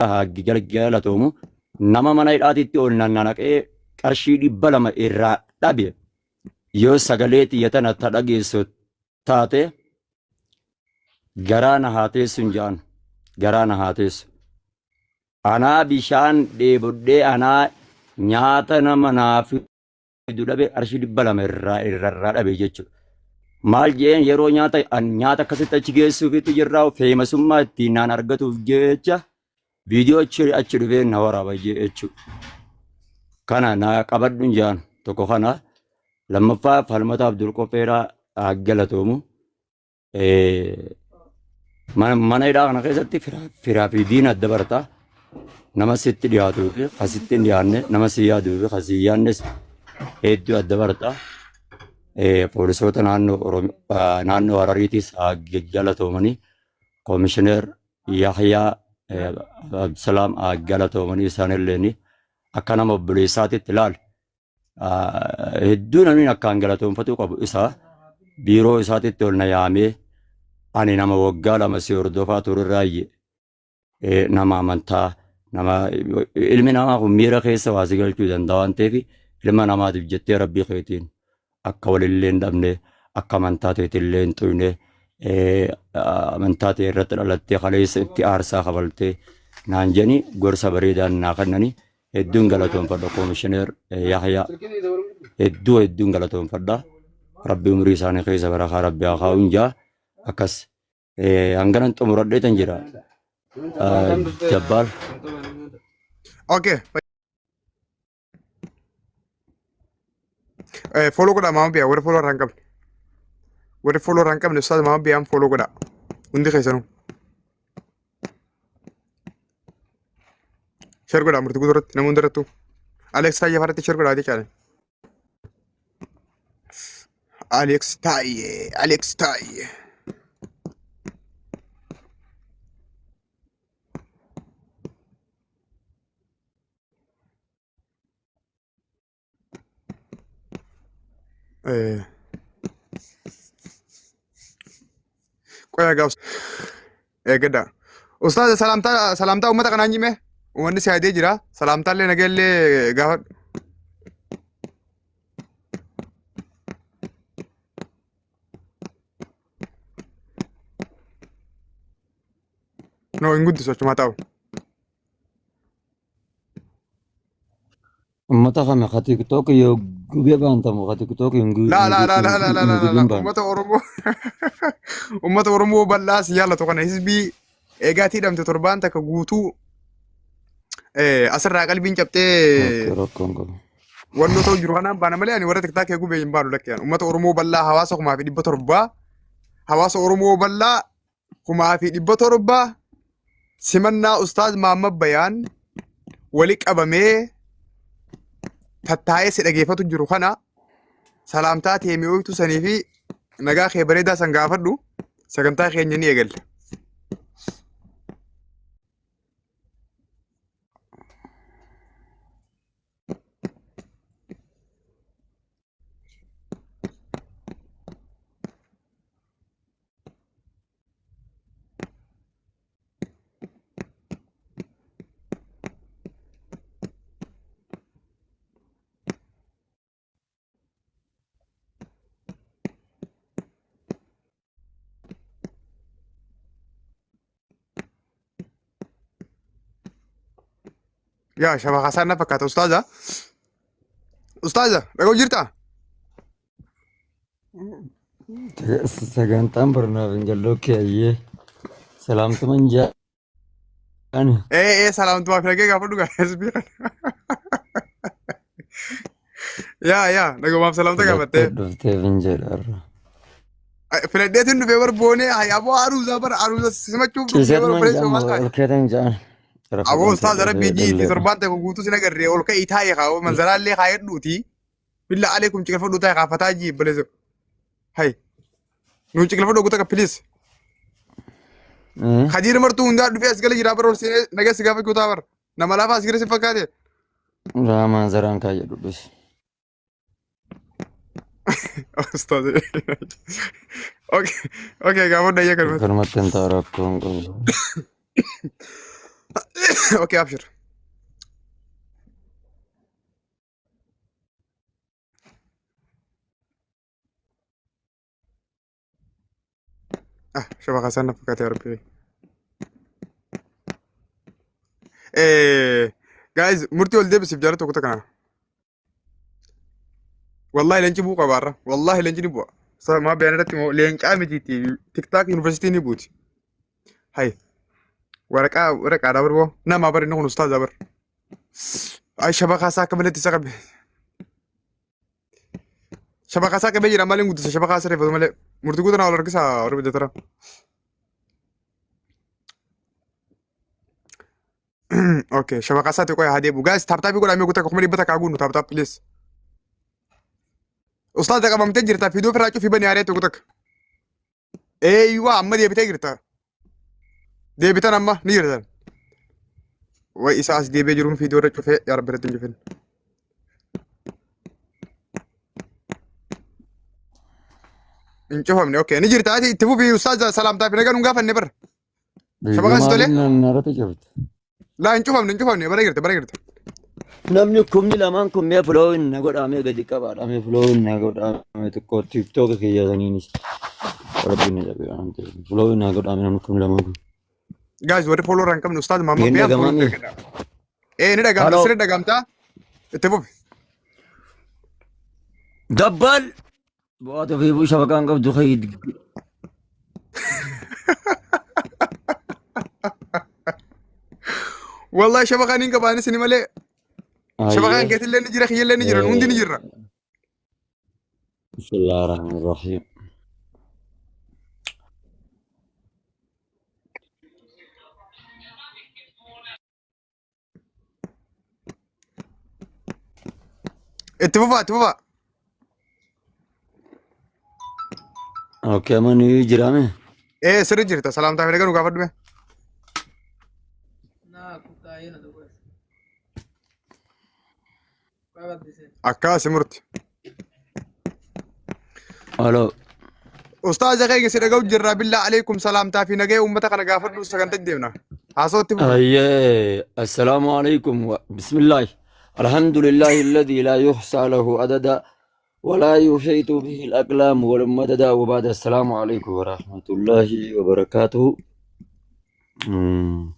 Haa galatoomu. Nama mana hidhaatitti ol nannaqee qarshii 200 irraa dhabe yoo sagalee tiyya tana ta dhageessu taate garaa na haa teessu hin ja'an. Garaa na haa teessu. Anaa bishaan dheebodhee anaa nyaata nama naa fidu dhabe qarshii 200 irraa dhabe jechuudha. Maal je'een yeroo nyaata an nyaata akkasitti achi geessuufitti jirraa feemasummaa ittiin naan argatuuf jecha viidiyoo achi dhufee na waraaba jechuudha. Kana na qabadhu hin ja'an tokko kana lammaffaa Falmata Abdul Qopheeraa haa galatoomu. Mana hidhaa kana keessatti firaa fi diina adda barta. Nama sitti dhiyaatuu fi kan sitti hin dhiyaanne, nama si yaaduu fi kan si hin yaadnes hedduu adda barta. Poolisoota naannoo Harariitis haa galatoomanii. Koomishineer Yahyaa Abdusalaam haa galatoomanii isaanillee akka nama obboleessaatitti ilaali. Hedduu namni akkaan galatoonfatuu qabu isa biiroo isaatitti ol na yaamee ani nama waggaa 2 si hordofaa turerraayye nama amantaa nama ilmi namaa kun miira keessa waa si galchuu danda'a waan ta'eef ilma namaatiif jettee rabbii keetiin akka walillee hin dhabne akka amantaa teetillee hin xuyne amantaa tee irratti dhalattee kaleessa itti aarsaa kafaltee naan jedhanii gorsa bareedaan naa kennanii hedduun galatoonfadha koomishineer Yahyaa hedduu hedduun galatoonfadha rabbi umrii isaanii keessa barakaa rabbi haa kaa'uun jaa akkas hanganan xumuradheetan jira jabbaal. Okay. Follow godhaa maama biyaa warri follow irraa hin qabne. Warri follow irraa hin qabne ustaaz maama biyaan follow godhaa. Hundi keessanuu. Share godhaa murtii guutuu irratti nama hunda irrattuu. Alex Taayyee irratti share godhaa jechaadha. Alex Taayyee Alex Taayyee. Qoya gaafs. Eeggadha. Ustaaza salaamtaa salaamtaa uummata kanaan jime uummanni si haadee jira. Salaamtaallee nageellee gaafadhu. No hin guddisu achumaa taa'u. Ummata kana ka TikTok yoo gubee baantamu ka TikTok hin Laa laa laa laa laa laa laa laa gubin baanta. Uummata Oromoo uummata Oromoo bal'aa si jaallatu kana hizbii eegaatii hidhamte torbaan takka guutuu asirraa qalbiin cabxee Okay, rakkoon qabu. wannoo ta'u jiru kanaan baana malee ani warra tiktaakii gubee hin baanu lakkeen uummata Oromoo bal'aa hawaasa 1700 hawaasa Oromoo bal'aa 1700 simannaa Ustaaz Mahammad Bayaan wali qabamee tattaa'ee si dhageeffatu jiru kana salaamtaa tee mi'ooytuu sanii fi nagaa kee bareedaa san gaafadhu sagantaa keenya ni eegalla. Yaa shabaka isaan na fakkaata ustaaza. Ustaaza dhaga'u jirtaa? Sagantaan barnaaf hin galle okay ayyee. Salaamtuman jaani. Ee ee salaamtumaaf nagee gaafadhu gaa SB kana. Yaa yaa nagumaaf salaamta gaafattee. Filattee dhufteef hin jedhu har'a. Filadheetiin dhufee bar boonee hayaaboo aruusaa bar aruusa simachuuf dhufee bar Ciiseetuman obboleessa jaan maal taate. ol keetan jaan. Aboo ustaaza rabbii jiitii torbaan ta'e guutuu sin agarree ol ka'ii taa'e kaa manzaraallee kaayadhuutii. Billaa aleekum ciqilfadhuu taa'e kaa fataa jii obboleessa. Hay nuun ciqilfadhuu guutuu akka please. Kadiir martuu hundaa dhufee as gala jiraa bar ol seenee nagaa si gaafachuu taa bar. Nama laafaa as gala si fakkaate. Raa manzaraan kaayadhu dhus. Ustaaza. Okay okay gaafadhu ayya kanumatti. Kanumatti hin ta'a rakkoon qabu. Okay, abshir. Ah, shabaqa isaan na fakkaate yaa rabbi. Eh, guys, murtii ol deebisiif jaala tokko kana. Wallahi leenci bu'uu qaba har'a. Wallahi leenci ni bu'a. Maa bayaan irratti immoo leencaa mitiitti tiktaak yuunivarsiitii ni buuti. Hay. Waraqaa waraqaadhaa barboo. Nama bar inni kun ustaaza bar. Ay shabakaa isaa akka malatti isa qabe. Shabakaa isaa qabee jira malee guddisa shabakaa sirreeffatu malee. Murtii guutuu naa ol harkisaa warri bijatara. Okay, shabakaa isaati qoya haa deebi'u. Guys, tap tapii godhaa mee guutaa 100,000 guunnu tap tap please. Ustaaza qabamtee jirta fiduu ofirraa cufii bani haaree tokko takka. Eeyyuwaa amma deebitee jirta. Deebitan amma ni jirtan. Way isa as deebi'ee jiruun fiidoo irra cufee yaa rabbi irratti hin cufin. Hin cufamne okay ni jirta ati itti fufi ustaaza salaamtaa fi nagaa nun gaafanne bara. Shabaqaan si tolee? Maaliin narratti cufte? Laa hin cufamne hin cufamne bara jirta bara jirta. Namni 2,000 kun mee follow na godhaa mee gadi qabaadha mee follow na godhaa mee xiqqoo tiktoka kiyyataniinis rabbiin na jabe waan ta'eef follow na godhaa mee namni 2,000 kun. Guys warri follow irraa hin qabne ustaaz Mahammad Hin Biyaan follow dhagamaami. ergadha. Ee ni dhagaamta Haloo. sirri dhagaamta itti fufi. Dabbal bu'aatu fi shabaqaan qabdu kayyid. Wallahi shabaqaan hin qabaanis ni malee shabaqaan keetillee ni jira kiyyallee ni jira hundi ni jirra. Bismillahir Rahmanir Rahim. Itti fufaa itti fufaa. Okay, amma ni jiraame. Ee sirri jirta salaamtaa fi nagaa nu gaafadhu mee. Akkaasi murti. Halo. Ustaaza keenya si dhaga'u jirra billaa alaikum salaamtaa fi nagaya uummata kana gaafadhu sagantaa deemna. Haasoo itti fufi. Ayyee, assalaamu alaikum. Bismillah. Alhamdulillahi alladhi la yuhsa lahu adada ولا يحيط به الأقلام والمدد وبعد السلام عليكم ورحمة الله وبركاته. مم.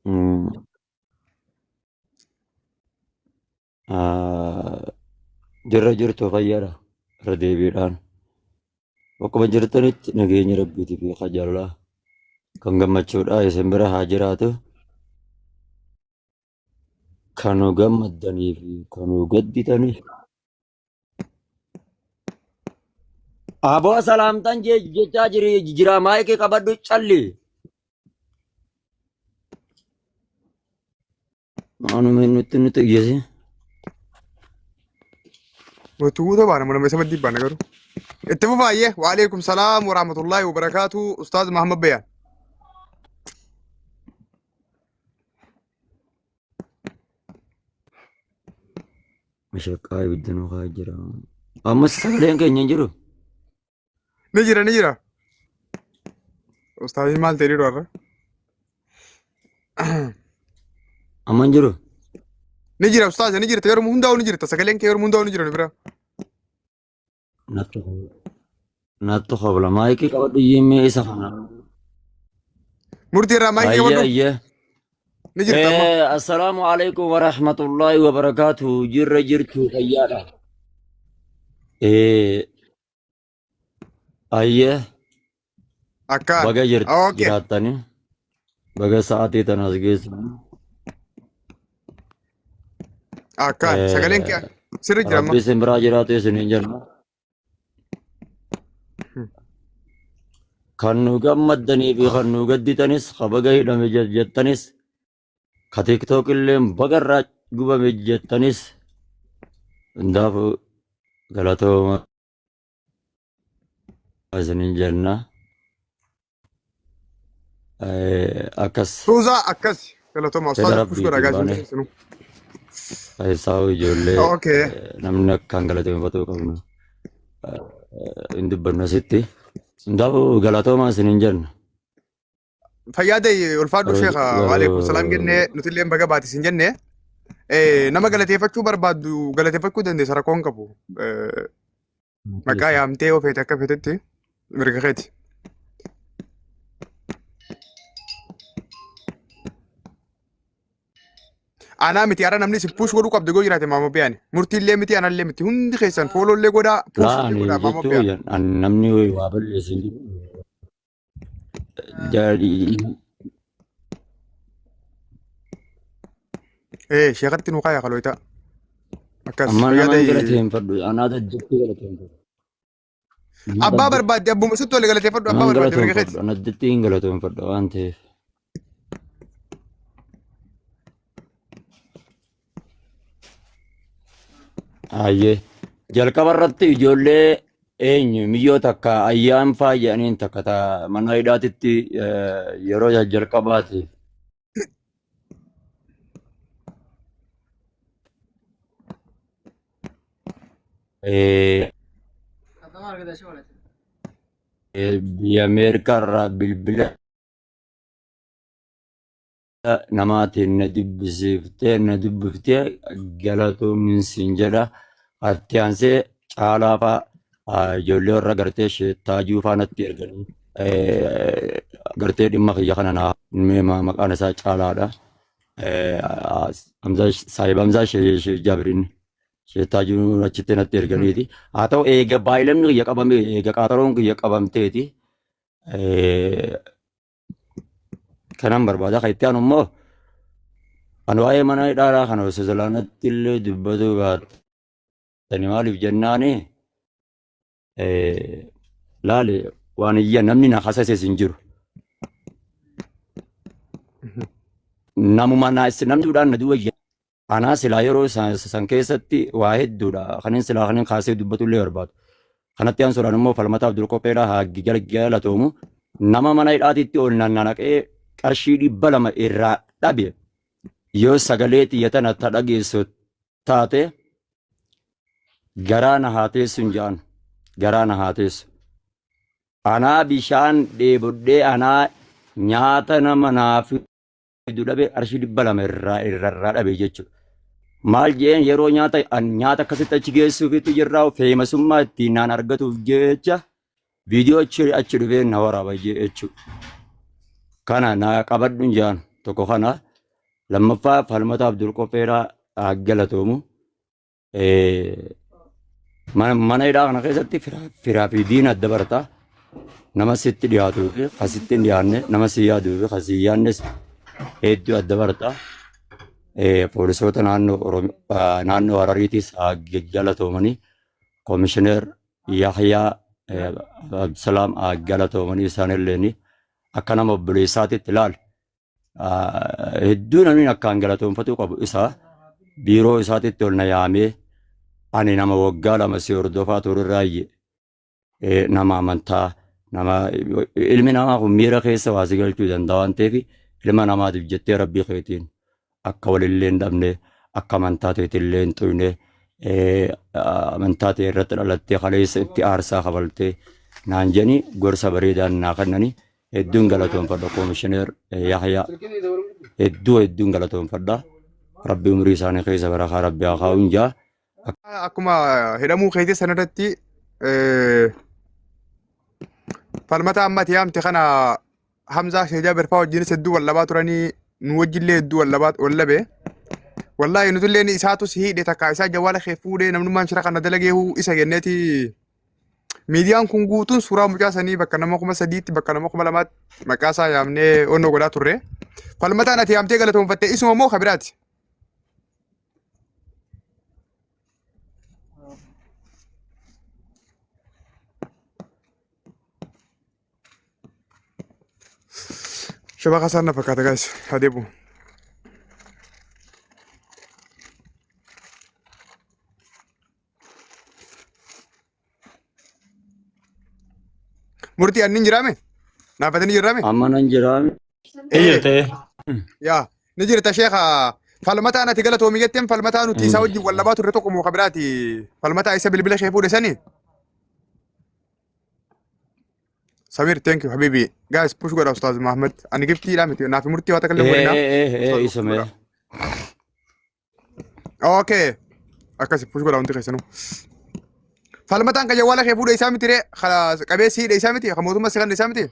مم. Ah, jirra jirtu fayyaadha irra deebiidhaan bakkuma jirtanitti nageenyi rabbiitii fi qajeelaa kan gammachuudha isin bira haa jiraatu kan nu gammaddanii fi kan nu gadditanii. Aboo salaamtan jechaa jiri jira maayikii qabadhu calli. Waanuma nutti nutti iyyase. Nuti guutuu baana mul'ama isa maddii baana garuu. Itti fufaayyee waalaikum salaam wa rahmatullahi wa barakaatu Ustaaz Mahammad Bayaan. Mashaqqaa ibidda nu kaa jira. Ammas sagaleen keenya hin jiru. Ni jira ni jira. Ustaaziin maal ta'e dhiiroo har'a? Amma hin jiru. Ni jira ustaaza ni jirta yeroo hundaa'u ni jirta sagaleen kee yeroo hundaa'u ni jira nu bira. Nattu nattu hobla maayikii qabadhu yimmee isa kana. Murtii irraa maayikii Ayyee qabadhu ayyee. ni jirta amma. Assalaamu alaikum warahmatullahi wabarakaatuh. Jirra jirtu fayyaadha. Ayyee Akkaan. baga Okay. jiraattanii baga sa'aatii tana as geessanii. Akkaan. Sagaleen kee sirri jira amma. Rabbi isin biraa jiraatu isiniin jenna. Kan nu gammaddanii fi kan nu gadditanis ka baga hidhame jettanis ka tiktook illee baga irraa gubame jettanis hundaafuu galatooma isiniin jenna. Akkas Tuuzaa akkas. Galatooma fedha ustaaza push godha rabbiitiin gaazii baane hundi keessanuu. keessaa ijoollee Okay. namni akkaan galateeffatuu qabnu hin dubbannu asitti. Hundaafuu galatoomaa isiniin jenna. Fayyaa ta'e ulfaadhu sheekha waalaikum salaam jennee nuti illee baga baate sin jennee nama galateeffachuu barbaaddu galateeffachuu dandeessa rakkoo hin qabu. Maqaa yaamtee yoo feete akka feetetti mirga keeti. Anaa miti ara namni isin push godhuu qabdu yoo jiraate maama biyaan murtiillee miti anallee miti hundi keessan fooloollee godhaa push Laa illee ani godhaa maama jechuu biyaan. ani namni waa balleessu hin jiru. Ee sheekatti nu kaaya kalooyta. Akkas Amma fayyaa nama hin ta'e. galateeffadhu. Anaa jajjabbii galateeffadhu. Abbaa barbaadde abbuma sitti wali galateeffadhu abbaa Nama hin barbaadde mirga keeti. galatoonfadhu. Ana addatti hin galatoonfadhu waan ta'eef. Ayyee. Jalqaba irratti ijoollee eenyu miyyoo takka ayyaan faa jedhaniin takka ta mana hidhaatitti yeroo jalqabaatiif eh, biyya Ameerikaa irraa bilbila namaatiin na dubbisiiftee na dubbiftee galatoomin siin jedha. Atti aansee caalaa faa ijoollee warra gartee taajuu faa natti erganii gartee dhimma kiyya kana naa maqaan isaa caalaadha. Saayib Hamzaa Jaabirin taajuu achitti natti erganiiti. Haa ta'u eega baay'ilamni kiyya qabame eega qaaxaroon kiyya qabamteeti. Kanan barbaada. Kan itti aanu immoo kan waa'ee mana hidhaadhaa kana osoo zalaanatti illee dubbatuu baattani maaliif jennaani laale waan iyya namni na hasases hin jiru. Namuma na namni duudhaan na duuba iyya. Anaa silaa yeroo san keessatti waa hedduudha. Kanin silaa kanin kaasee dubbatu illee barbaadu. Kanatti aansuudhaan immoo falmataa Abdul Qopheedhaa haa galatoomu. Nama mana hidhaatitti ol nannaqee qarshii 200 irraa dhabe yoo sagalee tiyya tana ta dhageessu taate garaa na haa teessu hin ja'an. Garaa na haa teessu. Anaa bishaan dheebodhee anaa nyaata nama naaf fidu dhabe qarshii 200 irraa irraa dhabe jechuudha. Maal jeen yeroo nyaata an nyaata akkasitti achi geessuufitti jirraa feemasummaa ittiin naan argatuuf jecha viidiyoo achi achi dhufee na waraaba jechuudha. Kana na qabadhu jaan tokko kana lammaffaa falmata Abdul Qopheeraa haa galatoomu. Mana hidhaa kana keessatti firaa fi diina adda barta. Nama sitti dhiyaatuu fi kan sitti hin dhiyaanne, nama si yaaduu fi kan si hin yaadnes hedduu adda barta. Poolisoota naannoo Harariitis haa galatoomanii. Komishineer Yahyaa Abdusalaam haa galatoomanii isaanillee akka nama obboleessaatitti ilaali. Hedduu namni akkaan galatoonfatuu qabu isa biiroo isaatitti ol na yaamee ani nama waggaa 2 si hordofaa turerraayye nama amantaa nama ilmi namaa kun miira keessa waa si galchuu danda'a waan ta'eef ilma namaatiif jettee rabbii keetiin akka walillee hin dhabne akka amantaa teetillee hin xuyne amantaa tee irratti dhalattee kaleessa itti aarsaa kafaltee naan jedhanii gorsa bareedaan naa kennanii hedduun galatoonfadha koomishineer Yahyaa hedduu hedduun galatoonfadha rabbi umrii isaanii keessa barakaa rabbi haa kaa'uun jaa. Akkuma hidhamuu keetii sanarratti falmata amma ati yaamte kana Hamzaa Sheejaa Birfaa wajjinis hedduu wal dhabaa turanii nu wajjillee hedduu wal dhabaa wal dhabe. Wallaahi nutullee ni isaatu si hidhe takka isaa jawwaala kee fuudhee namnummaan shira kana dalageehu isa jenneeti miidiyaan kun guutuun suuraa mucaa sanii bakka nama 3000tti bakka nama 2000tti maqaa isaa yaamnee onnoo godhaa turre. Falmataan ati yaamtee galatoonfatte isuma moo ka biraati? Shabaka isaan na fakkaata guys. Haa deebi'u. Murtii annin jiraame? Naafatanii jiraame? Amma nan jiraame. Ni jirte. Yaa ni jirta sheekha. Falmataan ati galatoomi jetteen falmataa nuti isaa wajjin wal dhabaa turre tokko moo ka biraati? Falmataa isa bilbila ishee fuudhe sanii? Samir, thank you habibi. Guys, push godha Ustaaz Mahammed. Ani giftiidha miti. Naaf murtii waa takka illee Ee godhina. ee ee Ustaaz isa push mee. godha. Okay. Akkasi push godha hundi keessanuu. Falmataan kan jawwaala kee fuudhe isaa miti ree. Qabee siidhe isaa miti. Kan mootummaa si kanne isaa miti.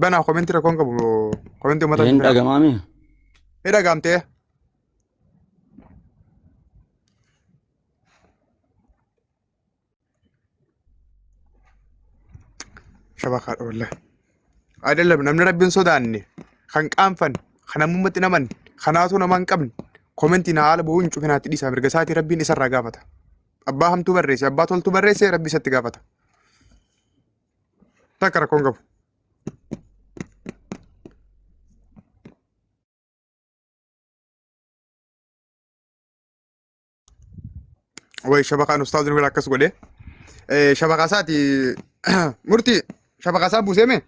Banaa komentii rakkoon qabu. Komentii uummata Hin fira. dhagamaami. Ni dhagaamtee. Shabakaadha wallahi. Ayidallam namni rabbiin sodaanne kan qaanfan kan namummaatti naman kanaatu nama hin qabne komentiin haala bu'uu hin cufinaatti dhiisaa mirga isaatii rabbiin isarraa gaafata. Abbaa hamtuu barreesse abbaa toltuu barreesse rabbi isatti gaafata. Takka rakkoon qabu. Way shabakaan ustaazni bira akkas godhe. Shabakaa isaati murtii shabakaa isaa buusee mee?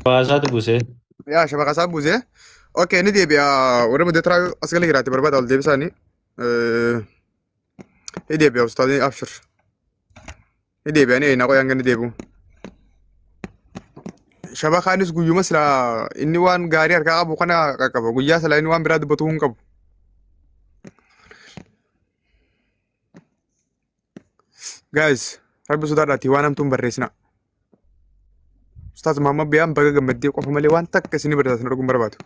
Hawaasaatu buusee. Yaa shabakaa isaa buusee. Okay ni deebi'a warri muddeetraa as gala jiraate barbaada ol deebisaanii. Ni deebi'a ustaazni abshir. Ni deebi'a ni eeyna qoyaan ni deebi'u. Shabakaanis guyyuma silaa inni waan gaarii harkaa qabu kana qaqqaba. Guyyaa silaa inni waan biraa dubbatu hin qabu. Guys, rabbi sodaadhaati waan hamtuun barreessina. Ustaaz Muhammad Biyaan baga gammaddee qofa malee waan takka isin barreessan arguun barbaadu.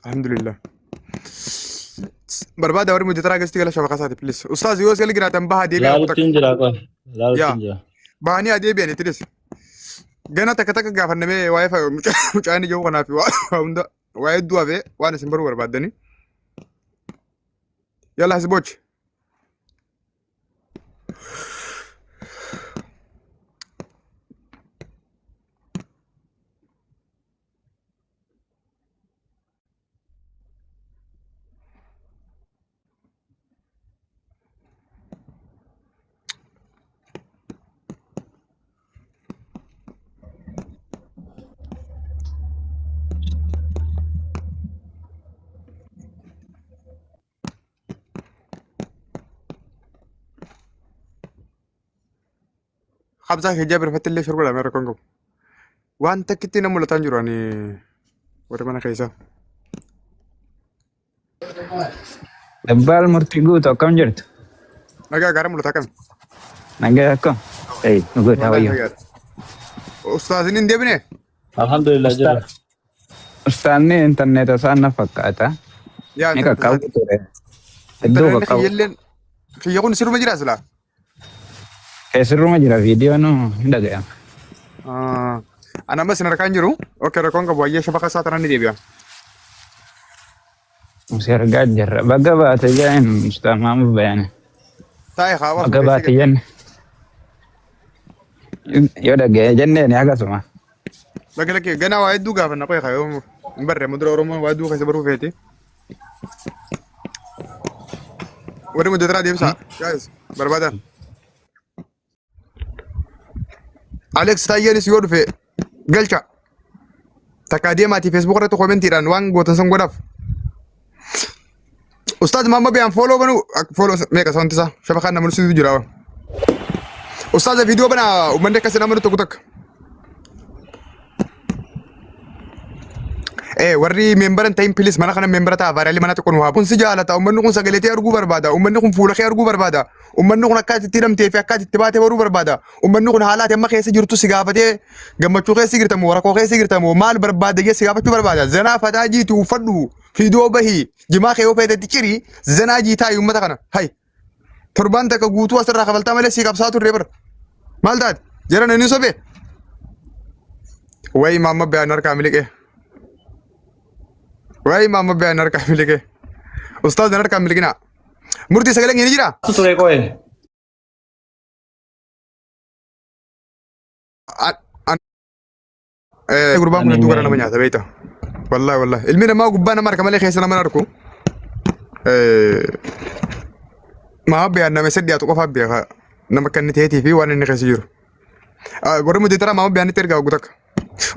Alhamdulillah. Barbaada warri mudda taraa gasti gala shabakaa isaati please. Ustaaz yoo isin jiraatan bahaa deebi'aa takka. Laaluttiin jira qoy. Yaa Laaluttiin jira. bahanii haa deebi'an itti dhis. Gana takka takka gaafannamee waa'ee mucaan ijoo kanaa fi waa hunda waa'ee hedduu hafee waan isin baruu barbaaddanii. Yalla hasboch. Habsaa kee jabir fattillee shorba dha rakkoon qabu. Waan takkitti na mul'ataa hin jiru ani warra mana keessaa. Dabbaal murtii guutuu akkam jirtu? Nagaa gaara mul'ataa kami? Nagaa akkam? Hey, good, how are Wallahi you? nagaadha. Ustaazin hin deebine? Alhamdulillah jira. Ustaanni intarneeta isaa na fakkaata. Yaa Ni intarneeta qaqqabu isaati. ture. Hedduu Intarneetni qaqqabu. kiyyalleen kiyya kun siruma jira silaa. Keessirruma jira viidiyoon hin dhaga'ama. Ana ammas hin harkaan jiru. Okay rakkoon qabu wayyee shabaqa isaa tanaan ni deebi'a. Si argaa jirra. Baga baate jeen ustaan maamuf bayane. Taa'e haawaa Baga sun baate keessa jenne. Yoo dhaga'e jenneen akkasuma. Bakka lakkee ganaa waa hedduu gaafanna qoy haa yoo hin barre amma dura Oromoon waa hedduu keessa baruu feeti. Warri muddataa deemsa. Guys barbaadan. Alex Taayyeenis yoo dhufe galcha. Takkaa deemaatii Facebook irratti koomentiidhaan waan gootan san godhaaf. Ustaaz Maamma Biyaan fooloo banuu fooloo meeqa wanti isaa shabakaan nama nusitu jira. Ustaaza viidiyoo banaa uummanni akkasii nama tokko takka. Warri meembara hin ta'in pilis mana kana meembara ta'a vaariyaalii mana xiqqoo nu haa. Kun si jaalata uummanni kun sagalee tee arguu barbaada uummanni kun fuula kee arguu barbaada uummanni kun akka ati itti hidhamtee fi akka ati itti baatee baruu barbaada uummanni kun haala ati amma keessa jirtu si gaafatee gammachuu keessa jirta moo rakkoo keessa jirta moo maal barbaada jee si gaafachuu barbaada zanaa fataa jiitu uffadhu fiidoo bahii jimaa kee yoo feetetti ciri zanaa jiitaa uummata kana hay Torbaan takka guutuu asirraa kafaltaa malee sii qabsaa turre bara. Maal taate? Jara nani sobe? Wayi maamma bayaan harkaa miliqee. Wayi maamma bayaan harkaa miliqee. Ustaaz nan harkaa miliqinaa. Murtii sagaleen ni jira? Ture qoy. Gurbaan kun Ani hedduu gara nama mee nyaata beekta. Wallahi wallahi. Ilmi namaa gubbaa nama harka malee keessa nama hin arku. Maa beekan nama isa dhiyaatu qofaa beeka. Nama akka inni ta'eetii fi waan inni keessa jiru. Warri mudeetara maama biyaanitti ergaa ogu takka.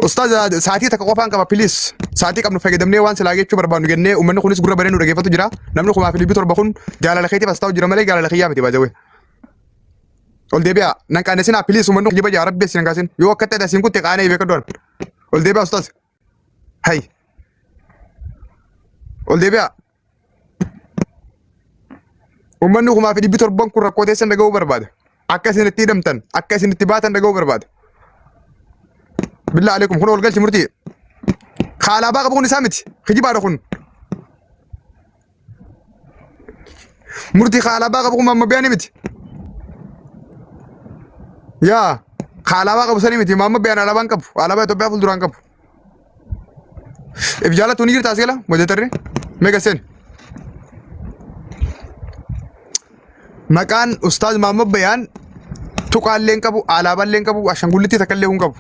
Ustaaz sa'aatii takka qofaan qaba please. Sa'aatii qabnu fayyadamnee waan silaa jechuu barbaannu jennee uummanni kunis gurra banee nu dhageeffatu jira. Namni 1700 kun jaalala keetiif as taa'u jira malee jaalala kiyyaa miti baajawee. Ol deebi'aa. Nan qaanessinaa please uummanni kijiba jaa rabbi isin kaasin. Yoo akka ta'e asiin kutte qaanee beekadhu an. Ol deebi'aa ustaaz. Hay. Ol deebi'aa. Uummanni 1700 kun rakkoo teessan dhaga'uu barbaada. Akka isin itti hidhamtan, akka isin itti baatan dhaga'uu barbaada. Billaa aleekum kun ol galchi murtii. Ka alaabaa qabu kun isaa miti. Kijibaadha kun. Murtii ka alaabaa qabu kun Maamma Biyaanii miti. Yaa ka alaabaa qabu sanii miti. Maamma Biyaan alaabaan qabu. Alaabaa Itoophiyaa fuulduraan qabu. If jaallattu ni jirta as gala modeetarri. Meeqa seeni. Maqaan Ustaaz Maamma Bayaan tuqaallee hin qabu, alaabaallee hin qabu, ashangullittii takka illee hin qabu.